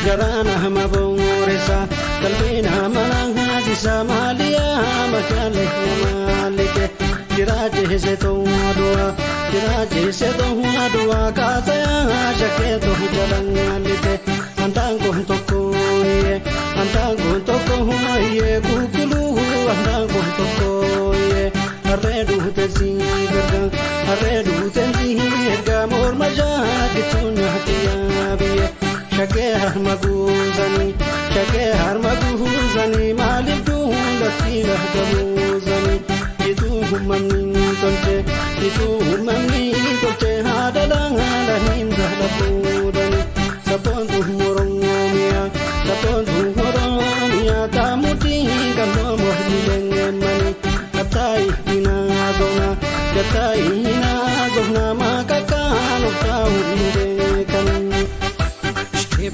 Garaa nama booressa, qalbii nama naasisa, maaliyaa makaalee maalike jiraachise ta'uu aduwaa, jiraachise ta'uu aduwaa, kaasayaa shakkee ta'uu jalaan lite antaan kun tokko yee, antaan kun tokko yee, kukuluu antaan kun tokko yee, harree duute si erga, harree duute si erga, morma shaakituu nyaati yaabiyye. Shakkee harma guusanii, shakkee harma guusanii, maaliif duulatti gabuusanii? Ituu uumamni tolche, ituu uumamni tolche, haadha laala hin fuudhani. Sabboontu Oromiyaa, sabboontu Oromiyaa, taamutii qal'oo mormi gattaayi hinaa zofna, gattaayi hinaa zofna, maaqaqaan of taa'u hin beekan.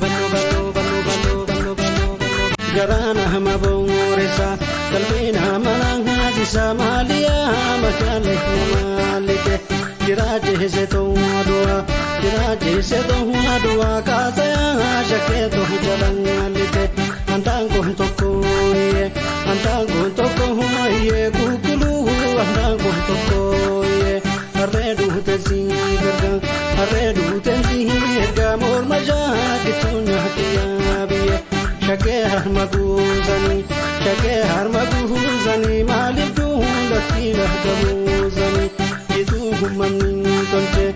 Ballo ballo ballo ballo ballo ballo ballo. Garaa nama booressa, qalbii nama naasisa, maaliyaa makaalee maalike jiraachise ta'uu aduwaa, jiraachise ta'uu aduwaa, kaasayaa shakkee ta'uu jalaan lite antaan kun tokko yee, antaan kun tokko yee, kukuluu antaan kun tokko yee, harree duute si erga, harree duute si erga, morma shaakituu nyaati yaabiyye. Shakkee harma guusanii, shakkee harma guusanii, maaliif duulatti gabuusanii? Ituu uumamni tolche,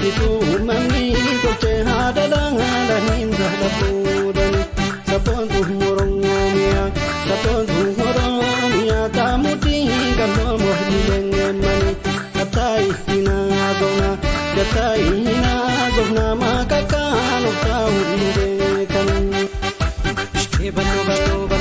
ituu uumamni tolche, haadha laala hin fuudhani. Sabboontu Oromiyaa, sabboontu Oromiyaa, taamutii qal'oo mormi leengeemmani gattaayi hinaa zofna, gattaayi hinaa zofna, maaqaqaan of taa'u hin beekan. Ballo ballo.